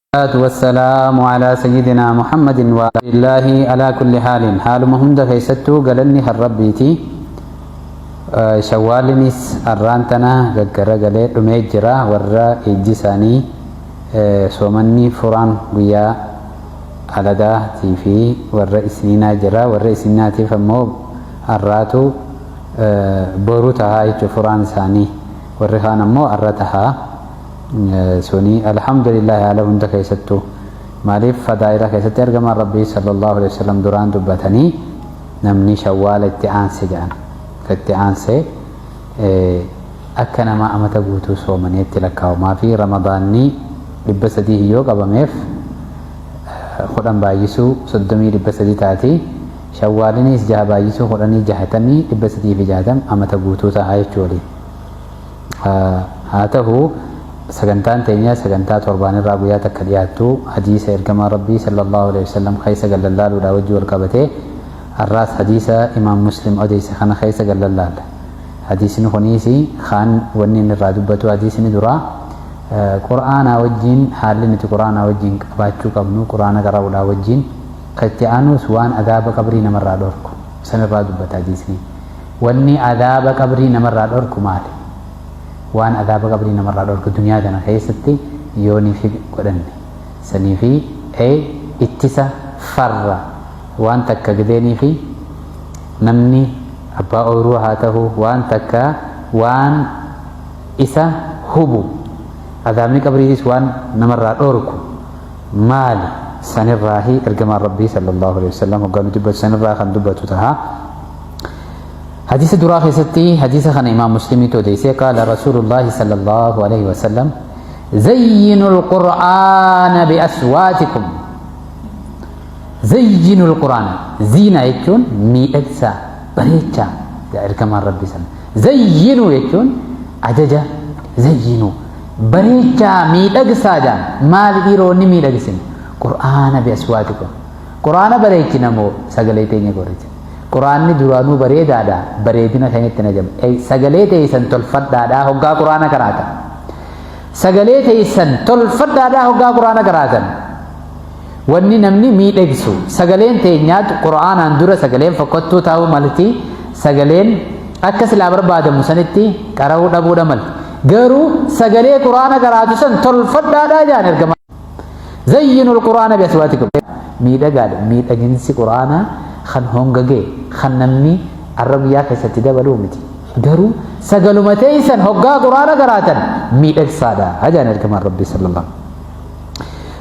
الصلاة والسلام على سيدنا محمد وعلى الله على كل حال حال مهند كيستو قالني هالربيتي شوالنس الرانتنا غغرا غلي دمي جرا ورا اجساني سومني فران غيا على تيفي ورا اسنينا جرا ورا اسنينا تيفمو الراتو بورو تها فران ثاني ورا خانمو الرتها سوني الحمد لله على هند كيستو مالف فدائرة كيست أرجم ربي صلى الله عليه وسلم دوران دبتني نمني شوال اتعان سجان اتعان سي أكنا ما أمت قوتو سومني اتلكاو ما في رمضاني لبسدي هيو قبميف خدام بايسو صدمي لبسدي تاتي شوالني سجا بايسو خداني جهتني لبسدي في جهتم أمت قوتو تهاي چولي هاته sagantaan teenya sagantaa torbaan irraa guyyaa takka dhiyaattu hadiisa ergamaa rabbii sallallahu alaihi wasallam keessa gallallaaluudha wajji wal qabatee har'aas hadiisa imaam muslim odeesse kana keessa gallallaalla. Hadiisni kunis kaan wanni inni irraa dubbatu hadiisni duraa qur'aanaa wajjiin haalli nuti qur'aanaa wajjiin qabaachuu qabnu qur'aana qara'uudhaa wajjiin kan itti aanus waan adaaba qabrii namarraa dhorku sanirraa dubbata hadiisni. Wanni adaaba qabrii namarraa dhorku maali? Waan adaaba qabrii namarraa dhorku duniyaa kana keessatti yoonii fi godhanne sanii fi ittisa farra waan takka gideenii fi namni abbaa ooyiruu haa ta'u waan takka waan isa hubu adaabni qabriitis waan namarraa dhorku maali sanirraahi ergamaan rabbii sallallahu alaihi wasallam hoggaa nu dubbatu sanirraa kan dubbatu taha. حديث درا خيستي حديث خان إمام مسلم توديسي قال رسول الله صلى الله عليه وسلم زينوا القرآن بأصواتكم. زينوا القرآن زينة يكون ميدسا بريتشا يا إركمان ربي سنة زينوا يكون أججا زينوا بريتشا ميدسا جان مال إيروني ميدسين قرآن بأصواتكم قرآن بريتش نمو سجلتين يقولون quraanni duraanuu bareedaadha bareedina keenyatti na jaba sagalee teessan tolfadhaadha hoggaa quraana qaraatan sagalee teessan tolfadhaadha hoggaa quraana qaraatan wanni namni miidhagsu sagaleen teenyaatu quraanaan dura sagaleen fokkottuu ta'uu malti sagaleen akka silaa barbaadamu sanitti qara'uu dhabuudha malti garuu sagalee quraana qaraatu san tolfadhaadha jaan ergama zayyinu alquraana biaswaatikum miidhagaadha miidhaginsi quraanaa kan hongagee kan namni arra guyyaa keessatti dabaluu miti garuu sagaluma teeysan hoggaa quraana qaraatan miidhagsaadha hajaan ergamaan rabbii sallallahu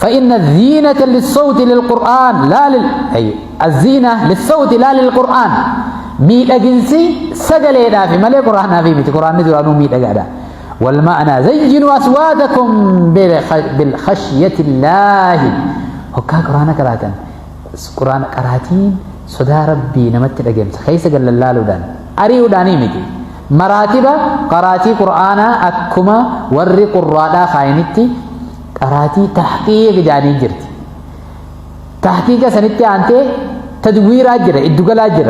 فإن الزينة للصوت للقرآن لا لل أي الزينة للصوت لا للقرآن ميدغنسي سغليدا في ملي قرآن في ميت قرآن درانو ميدغادا والمعنى زينوا أصواتكم بالخشية الله هكا قرآن قراتن قرآن قراتين صدا ربي نمت دغمس خيس غللالودان اريوداني متي مراتب قراتي قرآن اكما ور قرادا خاينتي قراتي تحقيق جاني جرت تحقيق سنتي انت تدوير اجر ادغلا اجر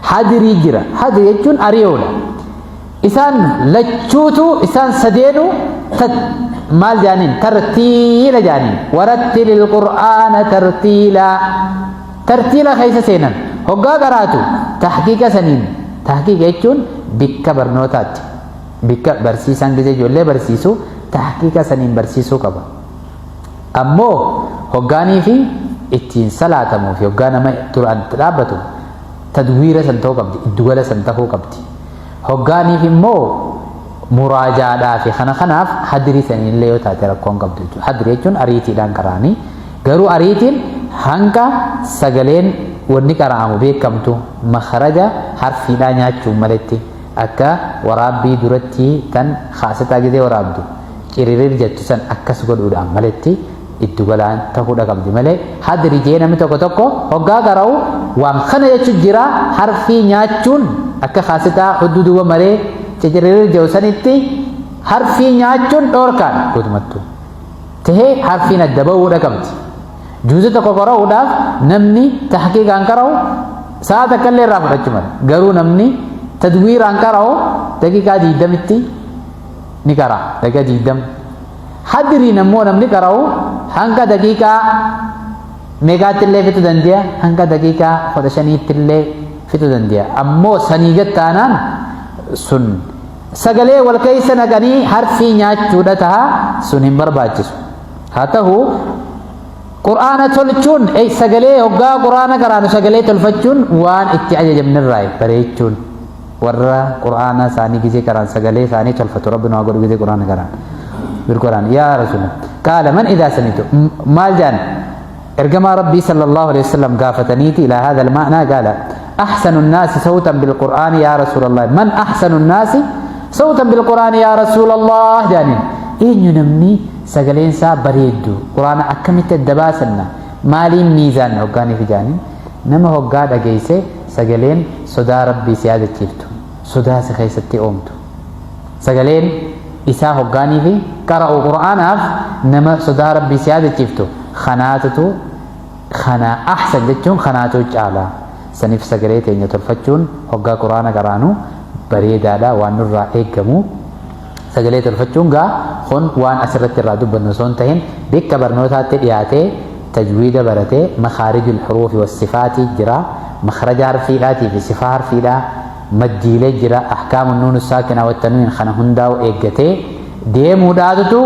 حاضري جرا حاضر يجون اريودا اسان لچوتو اسان سدينو مال جانين ترتيل جانين ورتل القرآن ترتيلا ترتيلا خيس سينن هقا قراتو تحقيق سنين تحقيق يجون بك برنوتات بك برسيسان جزي جولي برسيسو تحقيق سنين برسيسو قبا أمو هقاني في اتين صلاة في هقانا ما تران تلابتو تدوير سنتو قبدي الدولة سنتو قبدي هقاني في مو مراجعة في خنا خناف حدري سنين ليو تاتي ركون قبدي حدري يجون أريتي دان قراني garuu ariitiin hanga sagaleen wanni qara'amu beekamtu makaraja harfiidhaa nyaachuu maletti akka waraabbii duratti tan kaasataa gidee waraabdu ciririr jettu san akkas godhuudhaan maletti iddu galaan ta'uudha qabdi malee hadri jee namni tokko tokko hoggaa qara'u waan kana jechuun jira harfii nyaachuun akka kaasataa hudduu duuba malee ciririr jedhu sanitti harfii nyaachuun dhoorkaadha guutumattuu tahee harfiin adda ba'uudha qabdi. Juuza tokko qara'uudhaaf namni tahqiiqaan qara'u sa'a takka illee irraa fudhachuu mala. Garuu namni tadwiiraan qara'u daqiiqaa 20tti ni qara'a. Daqiiqaa 20. Hadriin ammoo namni qara'u Hanga daqiiqaa meeqaatti illee fixuu danda'a? Hanga daqiiqaa 15tti illee fixuu danda'a. Ammoo sanii gad taanaan sun sagalee wal keessa naqanii harfii nyaachuudha taha, sun hin barbaachisu. Haa ta'u, qur'aana tolchuun, sagalee hoggaa qur'aana qaraanu sagalee tolfachuun waan itti ajajamnirraa bareechuun, warra qur'aana isaanii gizee qaraan sagalee isaanii tolfatu Rabbi nu haa godhu gizee qur'aana qaraan. بالقرآن يا رسول الله. قال من إذا سمعت مال جان إرجما ربي صلى الله عليه وسلم قافتنيتي إلى هذا المعنى. قال أحسن الناس صوتا بالقرآن يا رسول الله، من أحسن الناس صوتا بالقرآن يا رسول الله؟ جانين إن نمني سجلين سا بريدو قرآن أكمت الدباسنا مالي ميزان هقاني في جانين نما هقاد أجيسي سجلين صدا ربي سيادة تشيفتو صدا سخيستي أومتو سجلين إسا هقاني في قرأوا قرآن نما صدا ربي سيادة تشيفتو خناتتو خنا أحسن جتون خناتو جعلا سنف سجليت إن يتلفتون هقا قرآن قرانو بريدا لا وان نرى إيقمو sagalee tolfachuun gaa kun waan asirratti irraa dubbannu osoo hin tahin, bikka barnootaatti dhiyaatee tajwiida baratee, makaarijul huruufi wassifaatii jira, makhraja harfiidhaatii fi sifaa harfiidhaa, maddiilee jira, ahkaamu nuunu saakinaa wattanuun kana hundaa'u eeggatee deemuudhaatutu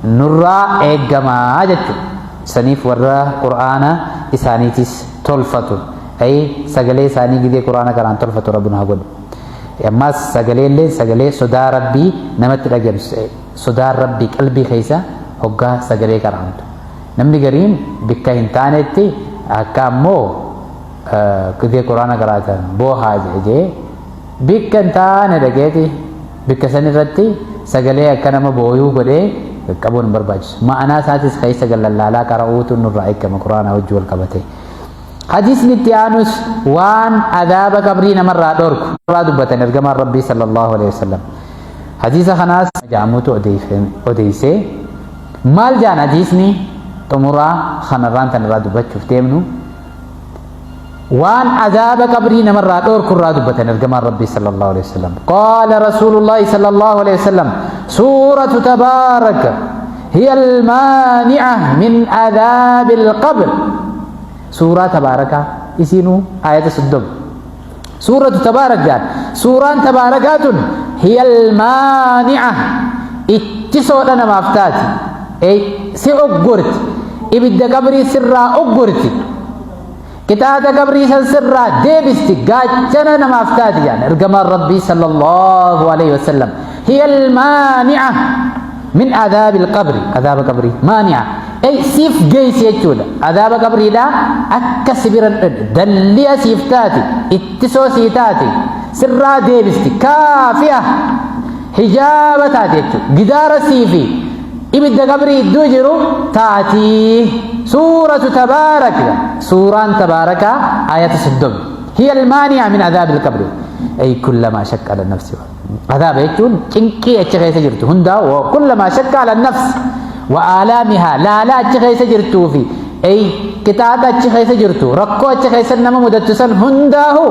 nurraa eeggamaa jechuudha. Saniif warra qur'aana isaaniitis tolfatu, ay sagalee isaanii gidee qur'aana kanaan tolfatu Rabbi nu haa godhu. Ammas sagalee illee sagalee sodaa Rabbii namatti dhaggeessu, sodaan Rabbii qalbii keessa hoggaa sagalee qara'amtu. Namni gariin bikka hin taanetti akka ammoo gidee qur'aana qaraatan boohaa jee bikka hin taane dhageeti bikka san irratti sagalee akka nama booyuu godhee qabuun hin barbaachisu. Ma'anaa isaatis keessa gallallaalaa qara'uutu nurraa eegama qur'aana wajji wal qabate. Hadiisni itti aanus waan adaaba qabrii namarraa dhorku irraa dubbatan ergamaan Rabbii sallallahu alaihi wasallam. Hadiisa kanaas ja'amutu odeessee. Maal jaan hadiisni xumuraa kanarraan tanarraa dubbachuuf deemnu? Waan adaaba qabrii namarraa dhorku irraa dubbatan ergamaan Rabbii sallallahu alaihi wasallam. Qaala Rasuulullaahi sallallahu alaihi wasallam: suuratu Tabaarak hiya almaanica min adaabi alqabr. Suuraa Tabaarakaa isinuu ayata 30, suuratu Tabaarak jaan, suuraan Tabaarakaa tun hiya almaanica, ittisoodha namaaf taati, si oggorti, ibidda qabrii sirraa oggorti, qixaaxa qabrii san sirraa deebisti, gaachana namaaf taati jaan ergamaan Rabbii sallallahu alaihi wasallam. Hiya almaanica min adaabi alqabri, adaaba qabrii maanica ay siif geessi jechuudha. Adaaba qabriidha akka sibira dalliya siif taati, ittisoo sii taati, sirraa deebisti, kaafiya hijaaba taati jechuudha, gidaara siifi ibidda qabrii iddoo jiru taati. Suuratu Tabaarak, suuraan Tabaarakaa ayata 30, hiya almaani'a min adaabi alqabri, ay kullamaa shaqqa ala nafsi. Adaaba jechuun cinqii achi keessa jirtu hundaa, kullamaa shaqqa ala nafsi wa aalaamihaa, laalaa achi keessa jirtuu fi ay qixaaxa achi keessa jirtu, rakkoo achi keessa nama mudattu san hundaahu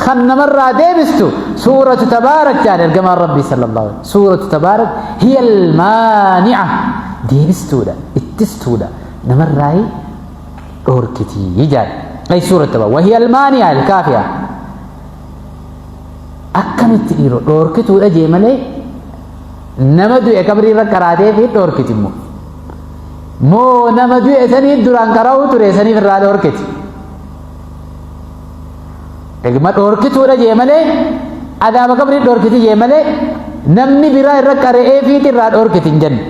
kan namarraa deebistu suuratu Tabaarak jaan ergamaan Rabbii sallallahu alaihi. Suuratu Tabaarak hiya almaanica, deebistuudha, ittistuudha, namarraa dhoorkitii jaan. Ay suuratu Tabaarak wahiya almaanica alkaafiya. Akkamitti dhiiroo dhoorkituudha jee malee, nama du'e qabrii irra qaraatee fi dhoorkiti immoo moo nama du'e saniif duraan qara'uu ture saniif irraa dhoorkiti? Dhuguma dhoorkituudha jee malee, adaaba qabrii dhoorkiti jee malee, namni biraa irra qara'ee fiiti irraa dhoorkiti hin jenne.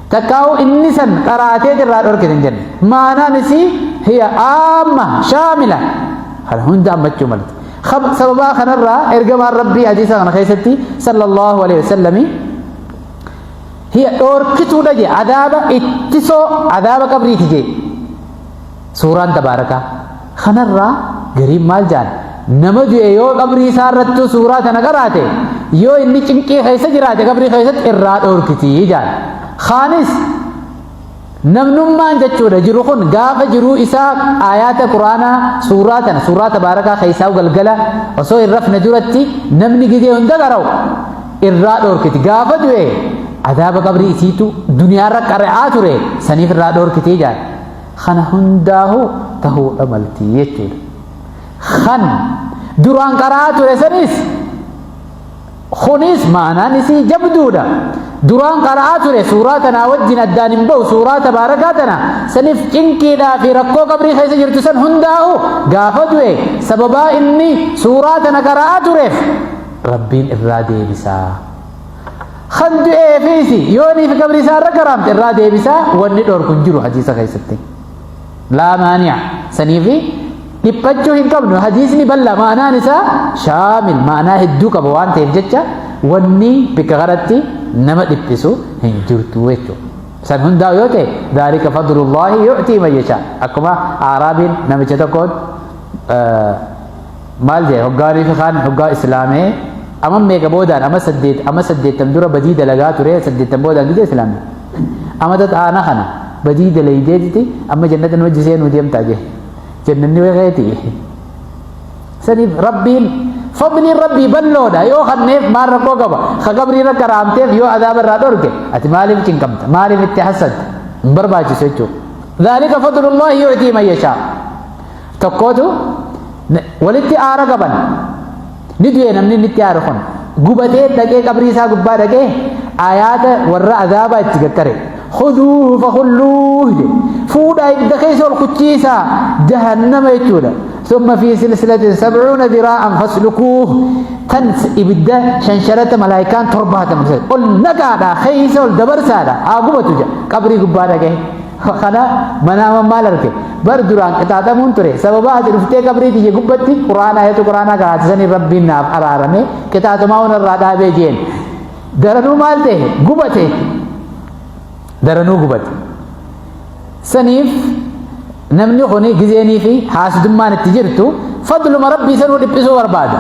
Takkaa'u inni san qaraatee irraa dhoorkiti hin jenne. Maanaan isii hiya aamma shaamila, kana hunda ammachuu malti. Sababaa kanarraa ergamaan Rabbii hadiisa kana keessatti sallallahu alaihi wasallami hiya dhoorkituudha jee, adaaba ittisoo adaaba qabriiti jee suuraan Tabaarakaa. Kanarraa gariin maal jaan? Nama du'e yoo qabrii isaa irrattuu suuraa tana qaraate, yoo inni cinqii keessa jiraate qabrii keessatti irraa dhoorkitii jaan. Kaanis namnummaan jechuudha jiru kun gaafa jiruu isaa aayaata quraanaa suuraa tana, suuraa Tabaarakaa keessaa galgala osoo hin rafne duratti namni gidee hunda qara'u irraa dhoorkiti gaafa du'e. Azaaba qabrii isiitu duniyaarra qara'aa ture saniif irraa dhoorkitee jaan. Kana hundaahu tahuudha malti jechuudha. Kan duraan qara'aa ture sanis kunis ma'anaan isii jabduudha. Duraan qara'aa ture suuraa tanaa wajjin addaan hin ba'u suuraa tabaarakaa tana saniif cinqiidhaa fi rakkoo qabrii keessa jirtu san hundaahu gaafa du'e sababaa inni suuraa tana qara'aa tureef Rabbiin irraa deebisaa. Kan du'eefiisi yoonii fi qabrii isaa irra qaraamte irraa deebisaa wanni dhorku hin jiru hadiisa keessatti. Laa maani'a saniifi dhiphachuu hin qabnu. Hadiisni bal'aa, ma'anaan isaa shaamil, ma'anaa hedduu qaba waan ta'eef jecha wanni bikka kanatti nama dhiphisu hin jirtu jechuudha. San hundaa yoo ta'e, dhaalika fadlullaahi yu'tii man yashaa. Akkuma Aaraabiin namicha tokkoon maal jedhe, hoggaanii fi kaan hoggaa islaamee ama meeqa boodaan, ama 8, ama 80 dura badii dalagaa ture, 80 boodaan gidee islaame. Amata xaana kana badii dalaydeetiti amma jannata nu wajji seenuu deemtaa jee. Jannanni weeqeeti. Saniif Rabbiin, fadliin Rabbii bal'oodha. Yoo kanneef maal rakkoo qaba? Ka qabrii irra qaraamteef yoo adaaba irraa dhorke, ati maaliif cinqamta? Maaliif itti hassadda? Hin barbaachisu jechuudha. Dhaalika fadlullaahi yu'tii man yashaa. Tokkootu walitti aara qaban, ni du'e. Namni inni itti aaru kun gubatee dhaqee qabrii isaa gubbaa dhaqee ayaata warra azaabaa itti gaqqare. Khuduuhu fakhulluuh jedhe, fuudhaa ibidda keessa ol kuchiisaa, jahannama jechuudha. Summa fi silsilatin sabcuuna diraa'an faslukuuh, tan ibidda shanshalata malaayikaan 70 ol naqaadha, keessa ol dabarsaadha, haa gubatu jedha. Qabrii gubbaa dhaqee kana manaama maal arge? Bar duraan qixaaxamuun ture, sababa ati dhuftee qabrii tiyya gubbatti quraana, ayatu quraanaa qaraatisan Rabbiin naaf araarame, qixaaxumaa irraa dhaabee jeen. Daranuu maal ta'e? Gubate, daranuu gubate. Saniif namni kun gizeenii fi haasdummaan itti jirtu fadluma Rabbii sanuu dhiphisuu barbaada.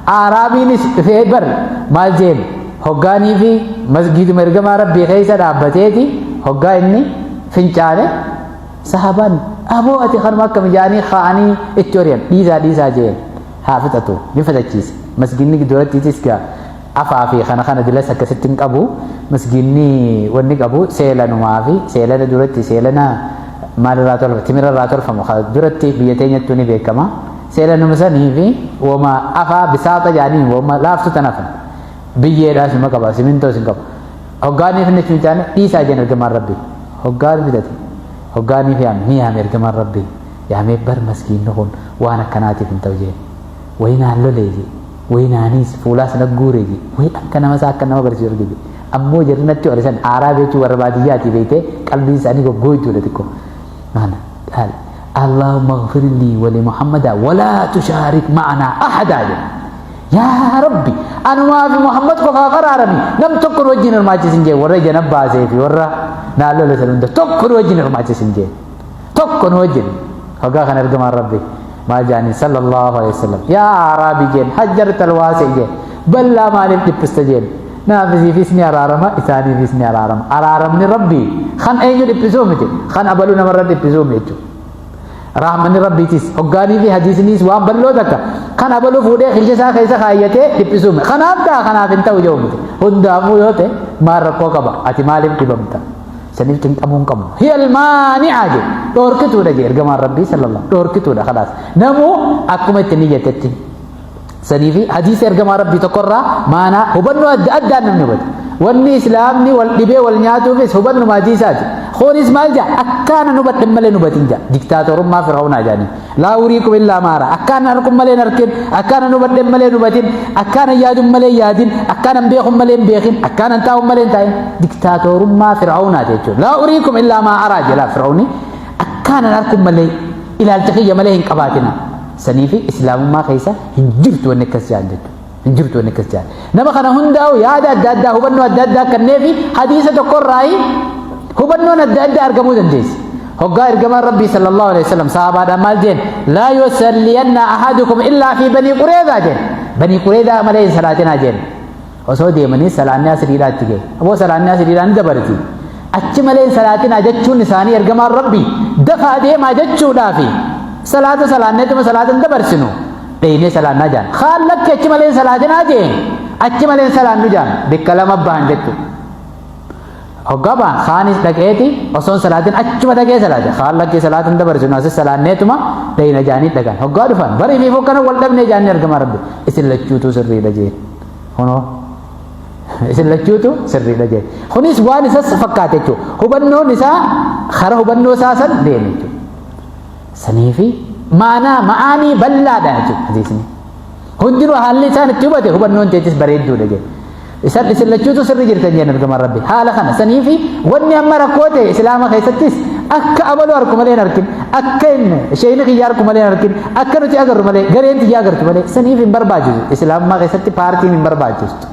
Aaraabiinis dhufee bar maal jeen? Hoggaanii fi masgiiduma ergamaa Rabbii keessa dhaabbateeti hoggaa inni fincaane, sahabaan aboo ati kanuma akkam jaanii ka'anii itti ori'an. Dhiisaa, dhiisaa jeen, haa fixatu. Ni fixachiise. Masgiidni durattiitis gaa afaa fi kana kana dilas akkasitti hin qabu. Masgiidni wanni qabu seelanumaa fi seelana duratti, seelana maalirraa tolfama? Timira irraa tolfamu duratti biyya teenyattuu ni beekama. Seelanuma sanii fi wama afaa bisaaxa jaanii wama laaftu tan afan biyyeedhaas nima qaba, simintoos hin qabu. Hoggaanii fi fincaane, dhiisaa jeen ergamaan Rabbii. Hoggaan fidate, hoggaanii fi yaame, ni yaame ergamaan Rabbii. Yaamee, bar maskiinni kun waan akkanaatiif hin ta'u jeen. Wayi naan lolee jee, wayi naaniis fuulaas na guure jee, wayi akka nama isaa akka nama barsiisu arge jee. Ammoo jarri natti ole san aaraa beechuu warra baadiyyaatii beeytee qalbiin isaanii goggooytuudha xiqqoo. Maana qaal Allahumma ighfir lii wa li Muhammadaa walaa tushaarik ma'anaa ahadaa jedhe. Yaa Rabbi, anumaa fi Muhammad qofaaf araarami, nam tokko nu wajjin hirmaachisin jee. Warra ija nabbaasee fi warra naan lole san hunda tokko nu wajjin hirmaachisin jee. Tokko nu wajjin. Hoggaa kana ergamaan Rabbi maal jaaniin sallallahu alaihi wasallam? Yaa Aaraabi jeen, hajjarta alwaasi jeen, bal'aa maaliif dhiphista jeen. Naafisiifis ni araarama, isaaniifis ni araarama. Araaramni Rabbii kan eenyu dhiphisuu miti, kan abaluu namarra dhiphisuu miti jechuudha. Rahmanni Rabbiitis hoggaanii fi hadiisnis waan bal'oo takka kan abaluu fuudhee kiisha isaa keessa kaayyatee dhiphisuu miti. Kanaaf ta'a, kanaaf hin ta'u jedhu miti. Hundaafuu yoo ta'e maal rakkoo qaba? Ati maaliif dhibamta? Saniif cinqamuu hin qabnu. Hiya almaani'a jedhe, dhoorkituudha jedhe ergamaan Rabbii sallallahu, dhoorkituudha kalaas. Namuu akkuma itti niyyatetti. Saniifi hadiisa ergamaa Rabbii tokkorraa maanaa hubannoo adda addaan namni hubata. Wanni islaamni wal dhibee wal nyaatuufis hubannuma hadiisaati. Kunis maal jaa? Akkaana hubadhe malee hubatin jaa. Diktaatorummaa Fir'aawnaa jaanii. Laa uriikum illaa maara. Akkaana harkun malee hin harkin. Akkaana hubadhe malee hubatin. Akkaana yaadun malee yaadin. Akkaana beekun malee hin beekin. Akkaana taa'un malee hin taa'in. Diktaatorummaa Fir'aawnaati jechuudha. Laa uriikum illaa maa araa jedha Fir'aawni. Akkaana harkun malee ilaalcha kiyya malee hin qabaatina. Saniifi islaamummaa keessa hin jirtu wanni akkas jedhan jechuudha. Hin jirtu wanni akkas jedhan. Nama kana hundaa'u yaada adda addaa, hubannoo adda addaa kenneefi hadiisa tokkorraayi hubannoon adda addaa argamuu dandeessi. Hoggaa ergamaan Rabbii sallallahu alaihi wasallam sahabaadhaan maal jeen? Laa yusalliyanna ahadukum illaa fi Banii Qureedaa jeen. Banii Qureedaa malee hin salaatinaa jeen. Osoo deemanii salaanni asiriidhaa itti ga'e. Aboo, salaanni asiriidhaa ni dabarti. Achi malee hin salaatinaa jechuun isaanii ergamaan Rabbii dafaa deemaa jechuudhaafi salaata salaanneetuma salaata hin dabarsinu. Dheeynee salaannaa jaan. Kaan lakki, achi malee hin salaatinaa jeen. Achi malee hin salaannu jaan. Bikka lama bahan jechuudha. Hoggaa ba'an kaanis dhaqeeti osoon salaatin achuma dhaqee salaate. Kaan lakkii salaatin dabarsinu asis salaanneetuma dayna jaanii dhaqan. Hoggaa dhufan bari fi fokkana wal dhabnee jaanii ergamaa Rabbi. Isin lachuutu sirriidha jeen. Kunoo isin lachuutu sirriidha jeen. Kunis waan isas fakkaate jechuudha. Hubannoon isaa karaa hubannoo isaa san deeme jechuudha. Saniifi maanaa ma'aanii bal'aadha jechuudha hadiisni. Hundinuu haalli isaan itti hubate hubannoon teetis bareedduudha jedhe. Isan isin lachuutu sirri jirtan jedhan ergamaan Rabbi. Haala kana saniifi wanni amma rakkoo ta'e Islaama keessattis akka abaluu harku malee hin arkin, akka inni sheeyni kiyya harku malee hin arkin, akka nuti agarru malee gareen tiyya agartu malee saniif hin barbaachisu. Islaamummaa keessatti paartiin hin barbaachistu.